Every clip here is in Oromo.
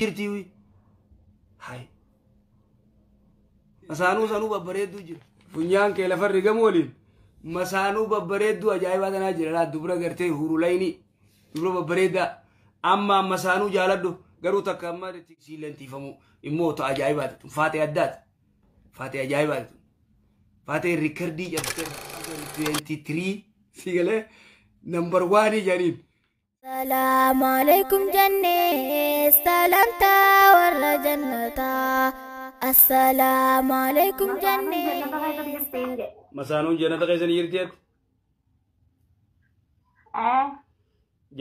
Jirti. Hay. Masaanuu sanuu babbareedduu jira. Funyaan kee lafarri gamoo waliin masaanuu babbareedduu ajaa'ibaa tanaa jira laa, dubra gartee hurulayni dubra babbareedaa. Amma masaanuu jaaladhu, garuu takka amma siilleen tiifamu immoo ta'u ajaa'ibaati. Faatee addaati. Faatee ajaa'ibaati. Faatee riikardii cabsitee 23 si galee number 1 jedhaniin. Salaamu alaikum jennee salamtaa warra jannataa. Assalaamu alaikum jennee. Masaanuun jannata keessa ni jirti jetti.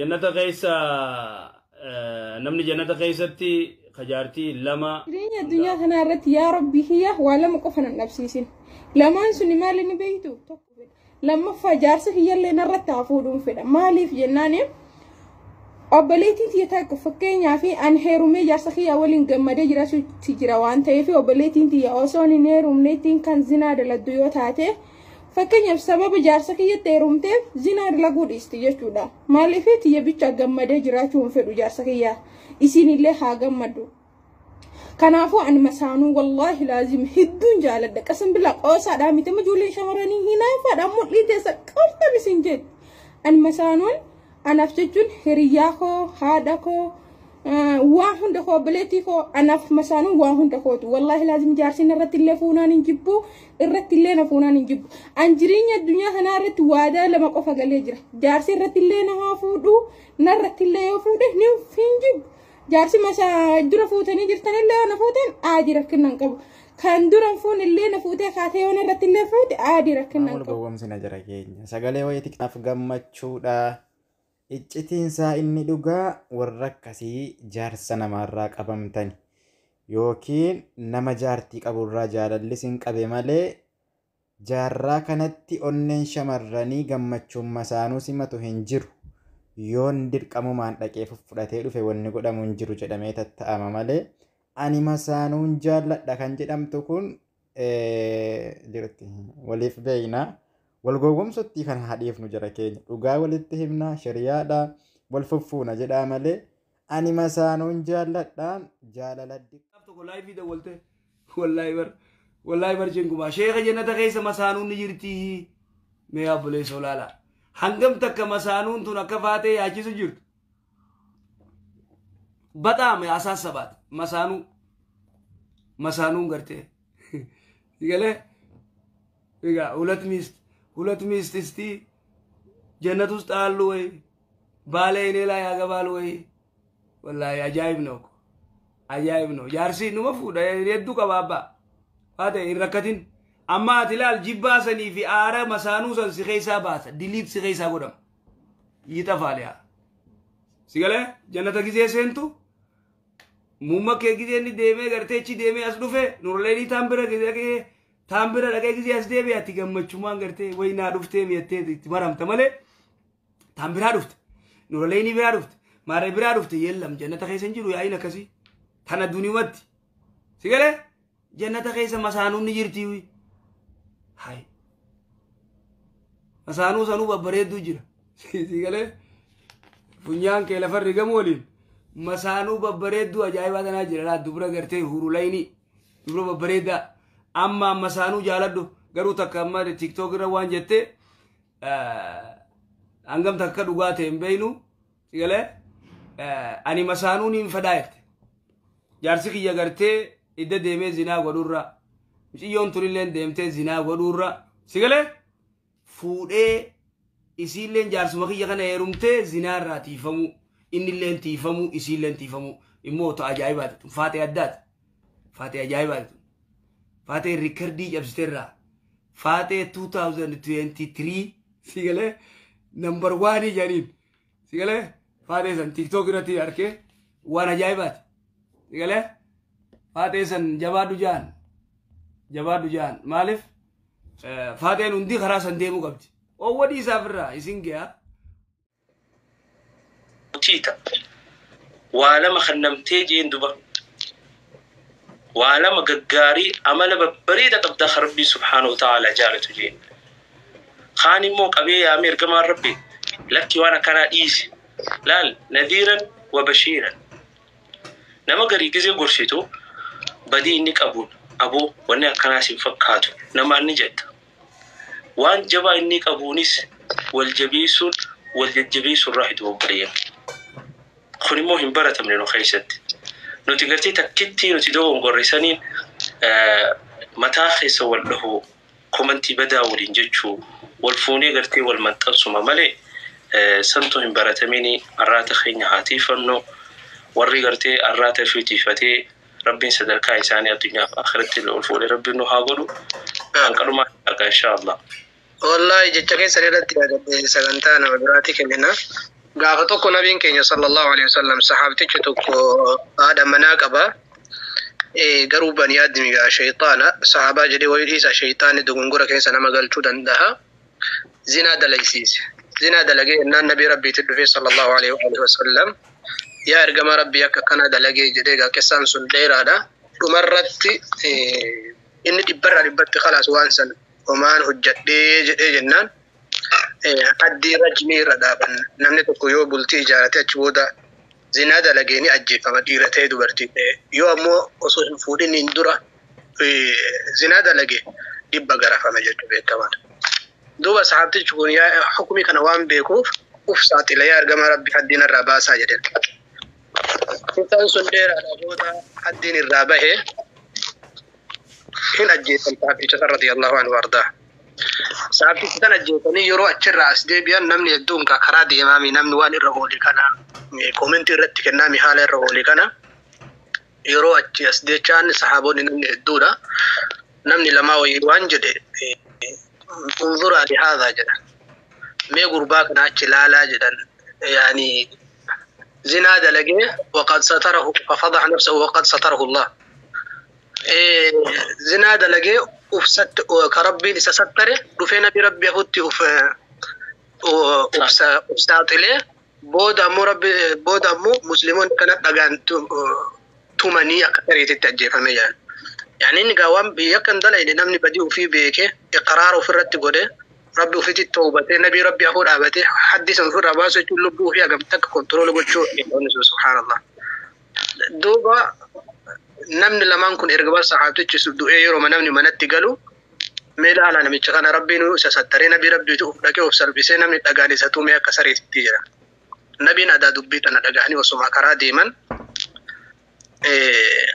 Jannata keessa namni jannata keessatti kajaartii lama. Jireenya addunyaa kanaa irratti, yaa Rabbi kiyya, waa lama qofa nan dhabsiisin. Lamaan suni maali ni beektu? Tokko fedha. Lammaffaa jaarsa kiyyallee narratti haa fuudhuun fedha. Maaliif jennaani, obboleettiin tiyya takka, fakkeenyaa fi ani heerumee jaarsa kiyya waliin gammadee jiraachuutti jira waan ta'eef, obboleettiin tiyya osoo hin heerumneettiin kan zinaa daladdu yoo taate, fakkeenyaaf sababa jaarsa kiyyatti heerumteef zinaa dalaguu dhiisti jechuudha. Maaliif tiyya bicha gammadee jiraachuu hin fedhu, jaarsa kiyya isiinillee haa gammaddu. Kanaafuu ani masaanuu wallaahi laazim hedduun jaaladha. Qasan bilaa qoosaadhaa miti, ijoolleen shamarranii hinaafaadha mul'ii teessa qortan isin jetti. Ani masaanuun anaaf jechuun hiriyaa koo, haadha koo, waa hunda koo, obboleettii koo, anaaf masaanuun waa hunda kootu. Wallaahi laazim jaarsiin irratti illee fuunaan hin jibbu, irratti illee na fuunaan hin jibbu. An jireenya addunyaa kanaa irratti waadaa lama qofa galee jira. Jaarsi irratti illee na haa fuudhu, narratti illee yoo fuudhe ni hin jibbu. Jaarsi masaa dura fuutanii jirtanillee yoo na fuutan aadii rakkina hin qabu. Kan dura hin fuune illee na fuutee kaatee yoo irratti illee fuute aadii rakkina hin Maamul qabu. Gowwomsina jara keenya. Sagalee wayiitiif gammachuudha. Iccitiinsaa inni dhugaa warra akkasii jaarsa namaarraa qabamtani. Yookiin nama jaartii qaburraa jaalalli sin qabe malee, jaarraa kanatti onneen shamarranii gammachuun masaanuu simatu hin jiru. Yoon dirqamumaan dhaqee fudhatee dhufe wanni godhamu hin jiru jedhamee tatta'ama malee, ani masaanuun jaalladha kan jedhamtu kun jirti waliif beeyna. Wal gowwomsuttii kana hadhiifnu jara keenya, dhugaa walitti himna, shariyaadha wal fuffuuna jedhaa malee, ani masaanuun jaalladhaan jaalala Tokko live dawwalte, wallaahi bar, wallaahi bar, jengumaa sheeka jannata keessa masaanuun ni jirti. Mee obboleessa olaala, hangam takka masaanuun tun akka faatee yaachisu jirtu በጣም ያሳሰባት masaanuu masaanuun gartee galee egaa ሁለት ሚስት፣ ሁለት ሚስት እስቲ ጀነት ውስጥ አሉ ወይ? ባሌ እኔ ላይ ያገባል ወይ? ወላሂ አጃኢብ ነው እኮ፣ አጃኢብ ነው። Jaarsi numa fuudha, hedduu qaba abbaa haate hin rakkatin. Amma ati ilaal, jibbaa sanii fi aara masaanuu san si keessaa baasa, diliit si keessaa godhama, ይጠፋል። ያ si galee jannata gizee seentu muumma kee gizee inni deemee gartee achi deemee as dhufe, nurleedii taan bira gizee taan bira dhaqee gizee as deebi'e, ati gammachumaan gartee wayi naa dhuftee mi'attee itti maramta malee, taan biraa dhufte, nurleedii biraa dhufte, maaree biraa dhufte yeellam jannata keessa hin jiru yaa'iin akkasii tana duniyumatti. Si galee jannata keessa masaanuun ni jirti. Hay. Masaanuu sanuu babbareedduu jira. Si galee funyaan kee lafarri gamoo waliin masaanuu babbareedduu ajaa'ibaa tanaa jira laa, dubra gartee hurulayni dubra babbareedaa. Amma masaanuu jaaladhu, garuu takka amma TikTok irra waan jette hangam takka dhugaa ta'e hin beeynu. Si galee ani masaanuun hin fedhaa jette, jaarsi kiyya gartee idda deemee zinaa godhurra, muciyyoon tunilleen deemtee zinaa godhurra, si galee fuudhee isiilleen jaarsuma kiyya kana heerumtee zinaarraa tiifamuu, innilleen tiifamuu, isiilleen tiifamuu immoo ta'u ajaa'ibaati. Faatee addaati. Faatee ajaa'ibaati. Faatee riikardii cabsiteerraa faatee 2023 si galee number 1 jedhaniin. Si galee faatee san TikTok irratti arkee waan ajaa'ibaati. Si galee faatee san jabaadhu jaan, jabaadhu jaan. Maaliif faateen hundi karaa san deemuu qabdi. Owwadii isaaf irraa isin ga'a. Tiita waa lama kannamtee jeen duba waa lama gaggaarii amala babbareeda qabdaa kan Rabbii subhaanahu wa ta'ala jaalatu jeen. Kaan immoo qabee yaamee ergamaan Rabbi, lakki, waan akkanaa dhiisi, laal, nadhiiran wa bashiiran. Nama garii gizee gorsitu badii inni qabuun aboo wanni akkanaas hin fakkaatu namaan ni jetta. Waan jabaa inni qabuunis wal jabeessuun wal jajjabeessuun irraa itti obboleeyyan. Kun immoo hin baratamne nu keessatti. Nuti gartee takkitti nuti dogongorre saniin mataa keessa wal dhahuu, komantii badaa waliin jechuu, wal fuunee gartee wal maxxansuma malee santu hin baratamini. Arraata keenya haa tiifannu. Warri gartee arraata fi tiifatee Rabbiin sadarkaa isaanii addunyaaf akhiratti ol fuudhee Rabbiin nu haa godhu. Hanqalumaa dhaqa inshaallah. Wallahi, jecha keessan irratti yaadadhe, sagantaa nama biraati kennina. Gaafa tokko nabiin keenya sallallahu alaihi wasallam, sahaabtichi tokko haadha manaa qaba. Garuu bani aadmi gaa shayxaana, sahaabaa jedhee wayii dhiisa, shayxaanni dogongora keessa nama galchuu danda'a. Zinaa dalaysiise. Zinaa dalagee jennaan nabii Rabbiitti dhufee sallallahu alaihi wasallam, "Yaa ergama Rabbii, akka akkana dalagee," jedhee. Gaa qissaan sun dheeraadha. Dhumarratti inni dhibbarraa dhibbatti khalaas waan san homaan hojjadhee jedhee jennaan haddii rajmii irra dhaaban. Namni tokko yoo bultii ijaarate achi booda zinaa dalagee ni ajjeefama, dhiira ta'e dubartii ta'e. Yoo ammoo osoo hin fuudhiniin dura zinaa dalage, 100 garafama jechuu beekamaadha. Duuba sahaabtichi kun yaa hukumii kana waan beekuuf uf saaxila, "Yaa ergama Rabbi, haddiin irraa baasaa," jedheen. Isaan sun dheeraadha, booda haddiin irraa bahe, hin ajjeesan sahaabticha san radiyallahu anhu ardaa. Sahaabticha san ajjeesanii yeroo achirraa as deebi'an, namni hedduun karaa deemaami, namni waan irra oole kana koomentii irratti kennaami, haala irra oole kana. Yeroo achi as deechaan sahaabonni namni hedduudha. Namni lamaa wayii waan jedhe, "Unzuraa li haadhaa," jedhan. "Mee gurbaa kana achi ilaalaa," jedhan. Yani zinaa dalagee, waqad satarahu fafadaha nafsahu waqad satarahu Allah. Zinaa dalagee uf ka Rabbiin isa sattare dhufee nabi Rabbi afutti uf saaxilee, booda ammoo Rabbi, booda ammoo musliimoonni kana dhagaan tumanii akka sareetitti ajjeefame jedhan. Yani inni gaa waan biyya kan dalayne, namni badii ofii beekee iqraara ofirratti godhe, Rabbi ofiitti toobatee, nabii Rabbi afuu dhaabatee, haddi san ofirraa baasu jechuun lubbuu ofii hagam takka control gochuu, subhaanallah. Duuba namni lamaan kun erga bar sahaabtichi du'ee, yeroo namni manatti galu, "Mee ilaala namicha kana, Rabbiin isa sattaree, nabii Rabbiitu uf dhaqee uf salphisee, namni dhagaan isa tumee akka sareetitti jira." Nabiin adaa dubbii tana dhagahanii osuma karaa deeman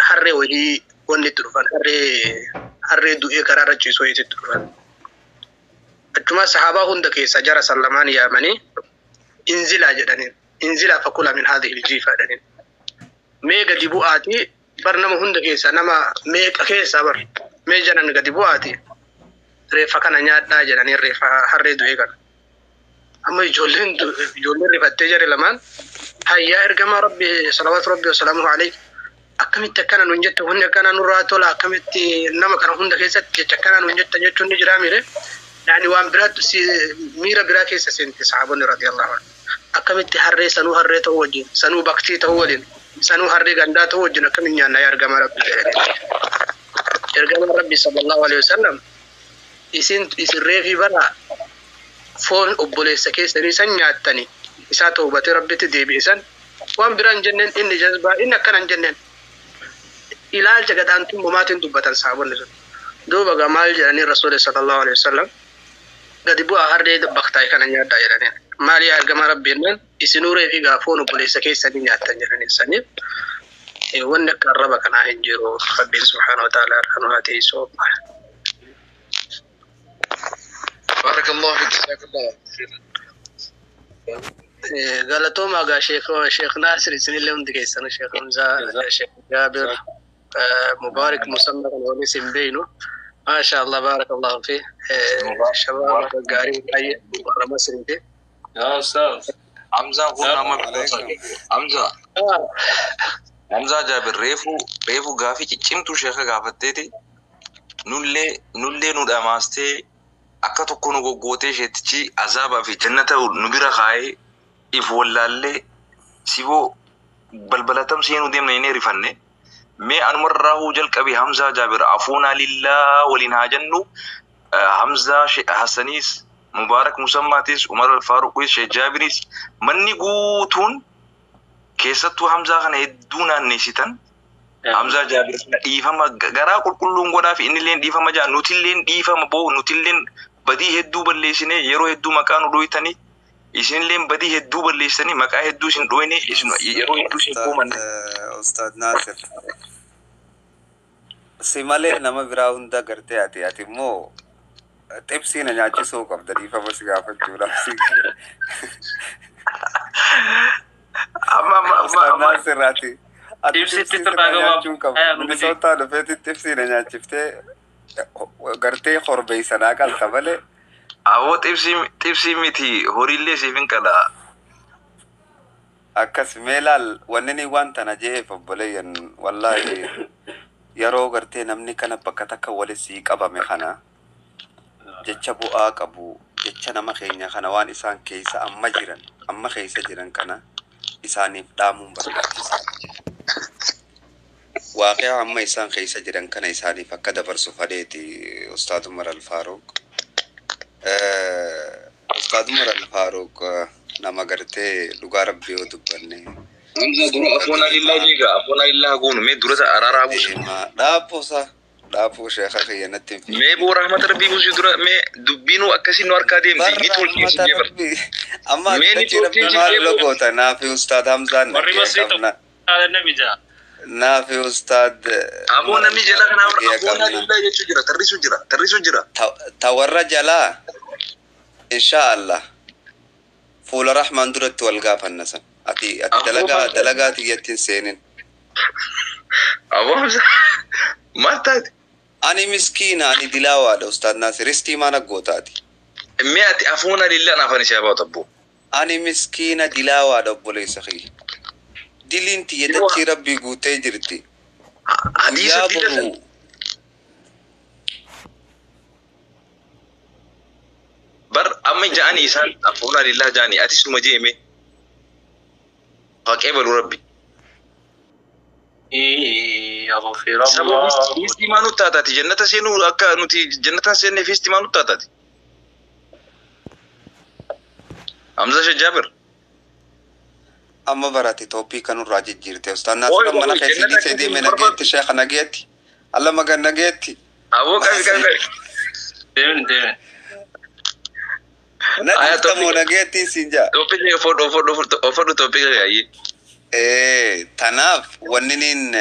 harree wayii wanni itti dhufan, harree du'ee karaa irra ciisu wayiitti itti dhufan. Achuma sahaabaa hunda keessa jara san lamaan yaamanii, "Inzilaa," jedhaniin. "Inzilaa fakula min haadhihi iljiifa," jedhaniin. "Mee gadi bu'aatii bar, nama hunda keessa nama meeqa keessa bar, mee janan gadi bu'aatii reeffa kana nyaadhaa," jedhanii, reeffa harree du'ee kana. Amma ijoolleen rifattee, jare lamaan, "Hayyaa ergamaa Rabbi salawaatu Rabbi wasalaamuhu alayhi, akkamitti akkana nuun jette? Hundi akkana nurraa tola, akkamitti nama kana hunda keessatti jecha akkana nuun jettan jechuun ni jiraa mire?" Yani waan biraatti miira biraa keessa seente sahaabonni radiyallahu anhu. "Akkamitti harree sanuu, harree ta'uu wajjin, sanuu baktii ta'uu waliin, sanuu harree gandaa ta'uu wajjin akkamiin nyaanna, yaa ergamaa Rabbi?" jedhani. Ergamaan Rabbi sallallahu alaihi wasallam, Isin reefii bara foon obboleessa keessanii san nyaattani, isaa toobatee Rabbitti deebi'e san," waan biraa hin jenneen. Inni jazbaa inni akkana hin jenneen. Ilaalcha gadaantummaatiin dubbatan sahaabonni sun. Duuba gaa maal jedhanii? Rasuuli sallallahu alaihi wasallam, "Gadi bu'aa, harree baktaa'e kana nyaadhaa," jedhaniin. "Maali yaa ergamaa Rabbi?" jennaan, "Isinuu reefii gaa foon obboleessa keessanii nyaattan," jedhaniin. Saniif wanni akka arraba kanaa hin jiru. Rabbiin subhaanahu wa ta'ala harka nu haa teessu. Barakallahu fiik. Jazakallah. Galatoomaa gaa Sheekh Naasir, isinillee hundi keessan, Sheekh Hamzaa, Sheekh Jaabir, Mubaarik Musamma kan waliin isin beeynu. Maasha Allah, barakallahu fi shabaab gaarii baay'ee warra Masriiti. Yaa ustaaz. Hamzaan kun nama Hamza. Hamzaa Jaabir, reefu gaafii ciccimtuu sheeka gaafatteeti, nullee nu dhamaastee, akka tokko nu goggootee, sheetichi azaabaa fi jannata nu bira kaa'ee if wallaallee siboo balbalatam seenuu deemna inni rifanne. Mee anumarraa huu jalqabe, Hamzaa Jaabir, afuunaa lillaa waliin haa jennu. Hamzaa Hassaniis, Mubaarak Musammaatis, Umar Alfaaruqis, Sheekh Jaabiris, manni guutuun Keessattuu Hamzaa kana hedduu naanneessitan. Hamzaa Jaabir kana dhiifama garaa qulqulluun godhaa fi innilleen dhiifama jaa, nutilleen dhiifama boo, nutilleen badii hedduu balleessine, yeroo hedduu maqaa nu dhooytanii, isinilleen badii hedduu balleessanii maqaa hedduu isin dhooyne, isin yeroo hedduu isin koomanne. Ustaad Naasir. Si malee nama biraa hunda gartee ati immoo xibsii na nyaachisuu qabda dhiifama si gaafachuudhaaf. Amma amma amma Ustaad amma Naasir ati Xibsiitti xibsii sirraa sirraa nyaachuu hin qabdu. gabaabaa. Minisootaa dhufeetti xibsii na nyaachiftee gartee korbeeysanaa qalta malee. Aboo, xibsii miti, horiillee siif hin qala. Akkas mee laal, wanni ni waan tana je'eef obboleeyyan, wallaahi yeroo gartee namni kana bakka takka walitti sii qabame kana jecha bu'aa qabu, jecha nama keenya kana waan isaan keessa amma jiran, amma keessa jiran kana isaaniif dhaamuun barbaachisaadha. Waaqea amma isaan keessa jiran kana isaaniif akka dabarsu fadheeti Ustaad Umar Alfaaruq. Ustaad Umar Alfaaruq nama gartee dhugaa rabbii yoo dubbanne Hamzaa, dura afoon alillaa jeegaa, afoon alillaa goonu, mee dura araaraa buusu. Deemaa dhaabboosa dhaabboo sheeka kiyya natti hin Mee boo, rahmata rabbii buusu dura, mee dubbiinuu akkasiin nu harkaa deemti ni tolchee Rahmata si jeebar. rabbii amma Mee ni achi rabbi tolchee si maal jeebar. logoota naafi Ustaad Hamzaan Warri nagaya masrii qabna. tokko nabi jaa. Naafi Ustaad Aboo, Umar namni jala Alfaaruq kanaa nagaya afoon qabna. alillaa jechuu jira, tarrisu jira, tarrisu jira. Ta warra jalaa insha Allah fuula rahmaan duratti wal gaafanna san. Ati Aboo dalagaa Hamzaa. dalagaa tiyyatti hin seenin. Aboo Hamzaa, maal taate? Ani miskiina, ani dilaawaadha Ustaad Naasir, ristii maana gootaati. Mee ati afoon alillaa naafan ishee baatu abboo. Ani miskiina dilaawaadha obboleessa kiyya. Diliin tiyya dachii rabbii guutee jirti. Hadiisa Guyyaa dila san. boru Bar amma ja'anii isaan afoon alillaa ja'anii, ati suma jeeme. Haqee baluu rabbi. يغفر Sababa الله fiistii maa nutti taataati? Jannata seenuu akka nuti jannata hin seenne fiistii maa nutti taataati? Hamza Shajjaabir. Amma barate tooppii kanurraa jijjiirte Ustaad Ooy Naasir mana ooy, keessa jannata dhiisee akkasii deeme hin barbaadu. nageetti sheeka nageetti. Alla magan nageetti. Aboo, qabi qabi qabi. Deemin deemin. Na Aya dhiiftamoo toppii nageettiin siin jaa. toppii ofodhu ofodhu ofodhu toppii ayyee. Tanaaf wanni niin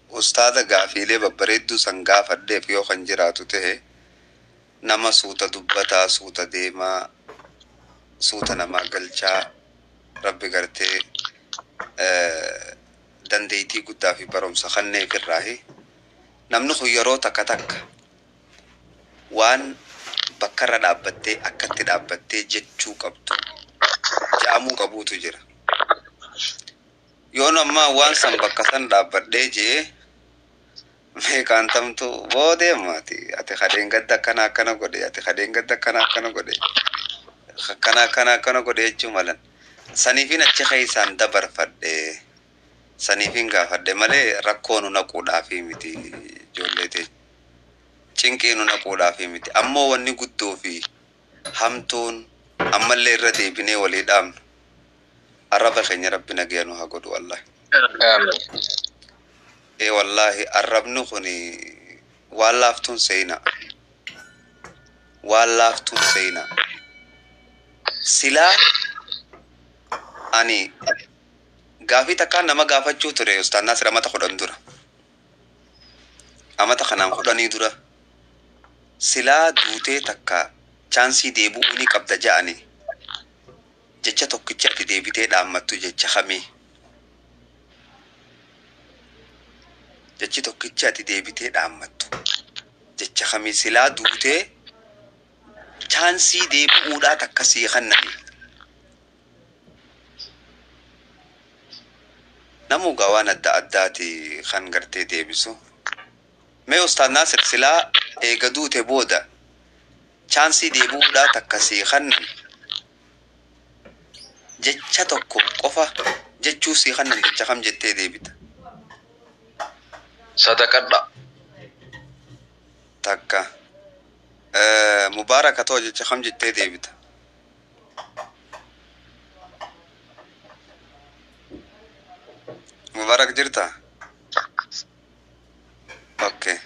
ustaada gaafiilee babbareedduu san gaafadheef yoo kan jiraatu ta'e, nama suuta dubbataa, suuta deemaa, suuta namaa galchaa, rabbi gartee dandeettii guddaa fi barumsa kanneef irraahi namni kun yeroo takka takka waan bakkarra dhaabbattee akkatti dhaabbattee jechuu qabdu ja'amuu qabuutu jira. Yoon ammaa waan san bakka san dhaabbadhee jee meeqaan tamtu boodee maati ati kadheen gadda akkana akkana godhe, ati kadheen gadda akkana akkana godhe, akkana akkana akkana godhe jechuu malan. Saniifin achi keessaan dabarfadhe, saniifin gaafadhe malee rakkoo nu naquudhaafi miti, ijoollee teenya cinqii nu naquudhaafi miti. Ammoo wanni guddoo fi hamtuun ammallee irra deebinee walii dhaabnu, arraba keenya rabbi nagaya nu haa godhu wallahi. Amiin. Ee wallaahi, arrabni kun waan laaftuun seenaa, waan laaftuun seenaa. Silaa ani gaafii takkaan nama gaafachuu ture Ustaad Naasir amata 10 dura, amata kanaan 10 dura, silaa duutee takka chaansii deebi'uu ni qabda ja'ani, jecha tokkicha ati deebitee dhaammattu jecha kamii? Jechi tokkicha ati deebitee dhaammattu jecha kamii, silaa duutee chaansii deebi'uudhaa takka sii kennani? Namugaa waan adda addaati kan gartee deebisu. Mee Ustaad Naasir, silaa eega duute booda chaansii deebi'uudhaa takka sii kennan, jecha tokko qofa jechuu sii kennan, jecha kam jettee deebita? Sadaqadha. Takka. Mubaaraka ta'o, jecha kam jettee deebita? Mubarak jirta? Okay.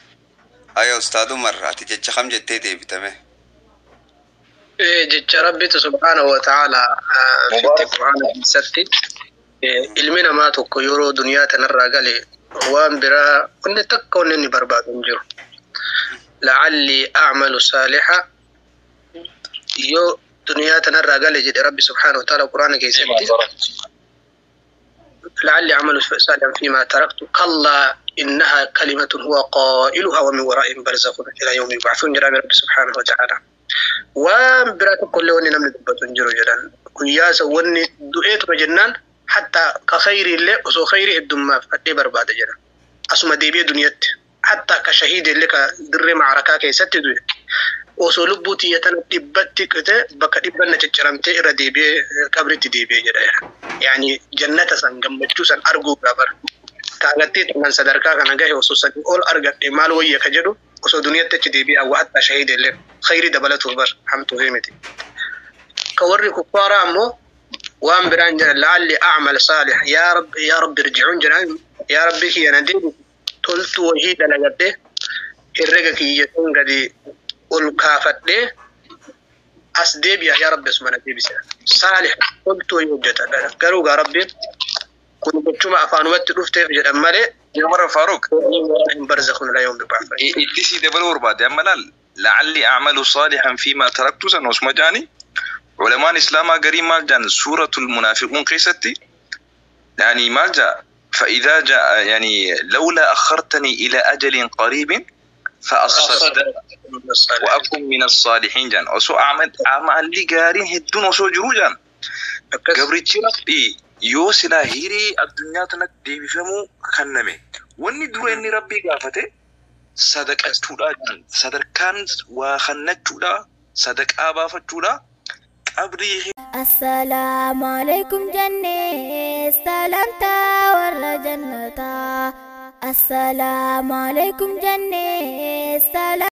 Aya Ustaad Umar, ati jecha kam jettee deebitame? Jecha Rabbitu subhaanahu wa ta'ala fitti Qur'aana keessatti ilmi namaa tokko yeroo duniyaa tanarraa gale waan biraa wanni takka wanni inni barbaadu hin jiru. La'allii a'malu saaliha yoo duniyaa tanarraa gale jedhe Rabbi subhaanahu wa ta'ala Qur'aana keessatti. لعلي أعمل صالحا فيما تركت كلا إنها كلمة هو قائلها ومن ورائهم برزخ إلى يوم يبعثون جرام ربي سبحانه وتعالى. وان برات كل وني نمن دبتون جرو جلان قياس وني دعيت جنان حتى كخير اللي وسو خير الدم فدي برباد جنان أسمى ديبي دنيت حتى كشهيد اللي كدر معركة كيست دوي osoo lubbuu tiyya tana dhibbatti qite bakka dhibbanna cicciramtee irra deebi'ee qabritti deebi'ee jedha. Yaani jannata san gammachuu san arguu gaafar. Taagattee tanaan sadarkaa kana gahe osoo sanii ol argadhe maal wayya ka jedhu osoo duniyatti achi deebi'ee awwa hatta shahiida illee khayrii dabalatuuf bar hamtuu miti. Ka warri kuffaaraa ammoo waan biraan jedhan la'alli a'mal saalih yaa rabbi yaa rabbi irji'uun jedhan yaa rabbi kiyya na deebi toltuu wayii dalagadhe herrega kiyya sun gadi ol kaafadhee as deebi'a yaa rabbi asuma na deebise saalih toltuu wayii hojjetadha garuu gaa rabbiin kun gochuma afaanumatti dhufteef jedhan malee Umar Faruq hin barzakhun la yawm yub'athun. Itti si dabaluu barbaade amma laal la'alli a'malu saalihan fiimaa taraktu san osuma jaani culamaan islaamaa garii maal jaan suuratul munaafiquun keessatti yani maal jaa فإذا جاء يعني لولا أخرتني إلى أجل قريب فأصدق وأكن من الصالحين جان osoo أعمل أعمال gaariin hedduun osoo jiruu jaan gabrichi rabbii yoo silaa hiree addunyaa tanatti deebifamuu kenname wanni dura inni rabbii gaafate sadaqachuudha jaan sadarkaan waa kennachuudha sadaqaa baafachuudha qabrii Assalaamu alaikum jennee salamtaa warra jannataa. Assalaamu alaikum jennee salamtaa.